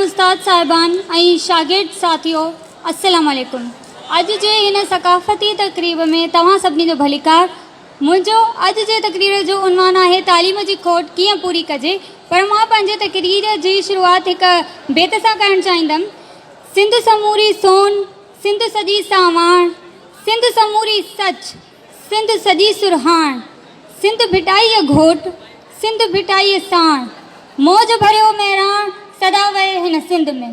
استاد صاحبان ۽ شاگرد ساٿيو السلام عليڪم اڄ جي هن ثقافتي تقريب ۾ توهان سڀني جو ڀليڪار منهنجو اڄ جي تقرير جو عنوان آهي تعليم جي کوٽ ڪيئن پوري ڪجي پر مان پنهنجي تقرير جي شروعات هڪ بيت سان ڪرڻ چاهيندم سنڌ سموري سون سنڌ سڄي ساواڻ سنڌ سموري سچ سنڌ سڄي سرهاڻ، سنڌ ڀٽائيء گهوٽ، سنڌ ڀٽائيء ساڻ، موج ڀريو مهراڻ، سدا وهي هن سنڌ ۾.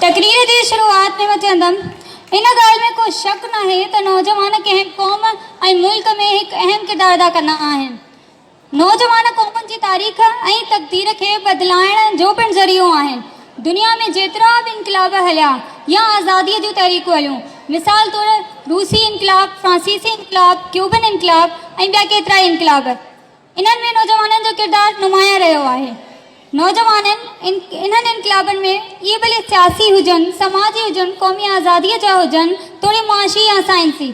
تقرير جي شروعات ۾ مان چوندم، ان ڳالهه ۾ ڪو شڪ ناهي ته نوجوان ڪنهن قوم ۽ ملڪ ۾ هڪ اهم ڪردار ادا ڪندا آهن. نوجوان قومن جي تاريخ ۽ تقدير کي بدلائڻ جو پڻ ذريعو آهن. دنيا ۾ جيترا به انقلاب هليا يا آزاديء جون تحريڪون هليون، مثال طور روسي انقلاب، فرانسيسي انقلاب، ڪيوبن انقلاب ۽ ٻيا ڪيترائي انقلاب، انهن ۾ نوجوانن جو ڪردار نمايان رهيو آهي. نوجوانن انهن انقلابن ۾ اهي ڀلي سياسي هجن، سماجي هجن، قومي آزاديء جا هجن توڙي معاشي يا سائنسي،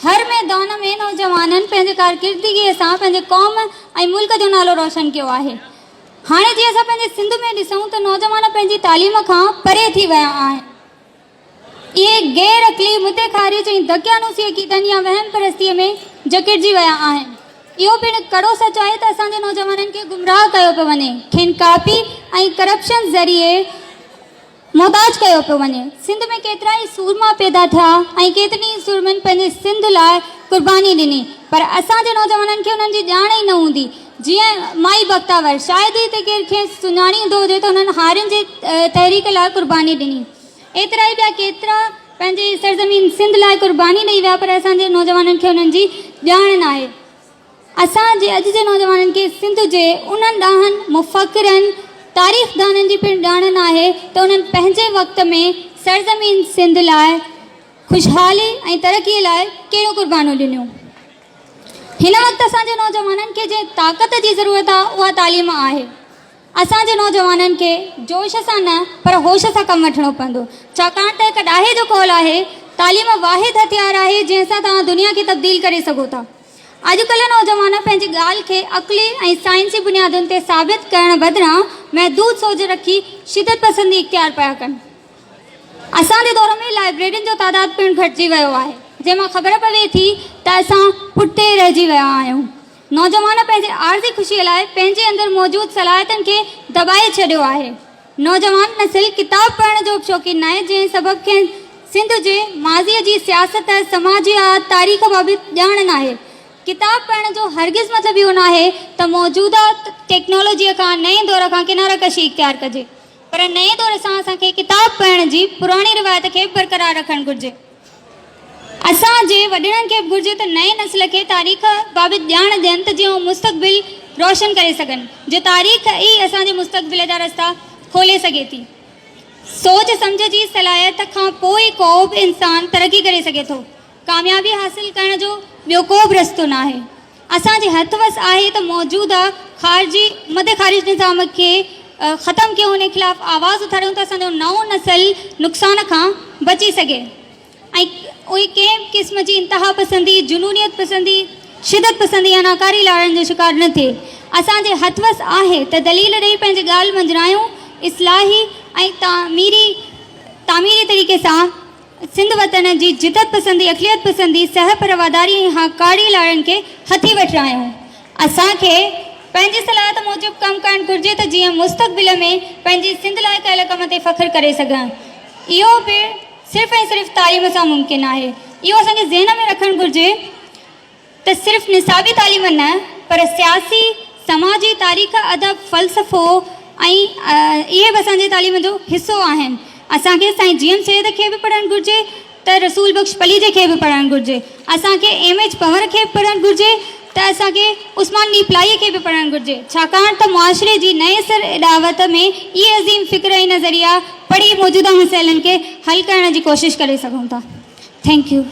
هر ميدان ۾ نوجوانن پنهنجي ڪارڪردگيء سان پنهنجي قوم ۽ ملڪ جو نالو روشن ڪيو آهي. هاڻي جي اسان پنهنجي سنڌ ۾ ڏسون ته نوجوان پنهنجي تعليم کان پري ٿي ويا آهن. اهي غير عقلي، مدي خارج ۽ دقيانوسي عقيدن يا وهم پرستيء ۾ جڪڙجي ويا آهن. اهو پڻ ڪڙو سچ آهي ته اسان جي نوجوانن کي گمراهه ڪيو پيو وڃي، کين ڪاپي ۽ ڪرپشن ذريعي محتاج ڪيو پيو وڃي. سنڌ ۾ ڪيترائي سورما پيدا ٿيا ۽ ڪيترن ئي سورمن پنهنجي سنڌ لاء قرباني ڏني پر اسان جي نوجوانن کي انهن جي ڄاڻ ئي نه هوندي. جيئن مائي بختاور، شايد ئي هتي ڪير کيس سڃاڻيندو هجي ته انهن هارين جي تحريڪ لاء قرباني ڏني. ايترا ئي ٻيا ڪيترا پنهنجي سرزمين سنڌ لاء قرباني ڏئي ويا پر اسان جي نوجوانن کي انهن جي ڄاڻ ناهي. اسان جي اڄ جي نوجوانن کي سنڌ جي انهن ڏاهن، مفڪرن، تاريخدانن جي پڻ ڄاڻ ناهي ته انهن پنهنجي وقت ۾ سرزمين سنڌ لاء خوشحالي ۽ ترقي لاء ڪهڙيون قربانيون ڏنيون. هن وقت اسان جي نوجوانن کي جنهن طاقت جي ضرورت آهي اها تعليم آهي. اسان جي نوجوانن کي جوش سان نه پر هوش سان ڪم وٺڻو پوندو، ڇاڪاڻ ته هڪ ڏاهي جو قول آهي، تعليم واحد هٿيار آهي جنهن سان توهان دنيا کي تبديل ڪري سگهو ٿا. اڄڪلهه نوجوان پنهنجي ڳالهه کي عقلي ۽ سائنسي بنيادن تي ثابت ڪرڻ بدران محدود سوچ رکي شدت پسندي اختيار پيا ڪن. اسان جي دور ۾ لائبريرين جو تعداد پڻ گهٽجي ويو آهي، جنهن مان خبر پوي ٿي ته اسان پٺتي رهجي ويا آهيون. نوجوان پنهنجي عارضي خوشيء لاء پنهنجي اندر موجود صلاحيتن کي دٻائي ڇڏيو آهي. نوجوان نسل ڪتاب پڙهڻ جو به شوقين ناهي جنهن سبب کين سنڌ جي ماضيء جي سياست، سماجيات، تاريخ بابت ڄاڻ ناهي. ڪتاب پڙهڻ جو هرگز مطلب اهو ناهي ته موجوده ٽيڪنالاجيء کان نئين دور کان ڪناره ڪشي اختيار ڪجي پر نئين دور سان اسان کي ڪتاب پڙهڻ جي پراڻي روايت کي به برقرار رکڻ گهرجي. اسان جي وڏڙن کي به گهرجي ته نئين نسل کي تاريخ بابت ڄاڻ ڏين ته جيئن هو مستقبل روشن ڪري سگهن جو تاريخ ئي اسان جي مستقبل جا رستا کولي سگهي ٿي. سوچ سمجهه جي صلاحيت کان پوء ئي ڪو به انسان ترقي ڪري سگهي ٿو. ڪاميابي حاصل ڪرڻ جو ٻيو ڪو به رستو ناهي. اسان جي هٿ وس آهي ته موجوده خارجي مد خارج نظام کي ختم ڪيون ان خلاف آواز اٿاريون ته اسان جو نئون نسل نقصان کان بچي سگهي ۽ اهي ڪنهن به قسم جي انتها پسندي، جنونيت پسندي، شدت پسندي يا ناڪاري لاڙن جو شڪار نه ٿئي. اسان جي هٿ وس آهي ته دليل ڏئي پنهنجي ڳالهه مڃرايون، اصلاحي ۽ تعميري تعميري طريقي سان سنڌ وطن جي جدت پسندي، عقليت پسندي، سهپ، رواداري ۽ هاڪاري لاڙن کي هٿي وٺرايون. اسان کي پنهنجي صلاحيت موجب ڪم ڪرڻ گهرجي ته جيئن مستقبل ۾ پنهنجي سنڌ لاء ڪيل ڪم تي فخر ڪري سگهان. اهو به صرف ۽ صرف تعليم سان ممڪن آهي. اهو اسان کي ذهن ۾ رکڻ گهرجي ته صرف نصابي تعليم نه پر سياسي، سماجي، تاريخ، ادب، فلسفو ۽ اهي به اسان جي تعليم جو حصو آهن. اسان کي سائين جي ايم سيد کي به پڙهڻ گهرجي ته رسول بخش پليجي کي به پڙهڻ گهرجي. اسان کي ايم ايڇ پنهور کي به پڙهڻ گهرجي ته اسان کي عثمان ڏيپلائيء کي به پڙهڻ گهرجي. ڇاڪاڻ ته معاشري جي نئين سر اڏاوت ۾ اهي عظيم فڪر ۽ نظريا پڙهي موجوده مسئلن کي حل ڪرڻ جي ڪوشش ڪري سگهون ٿا. Thank you.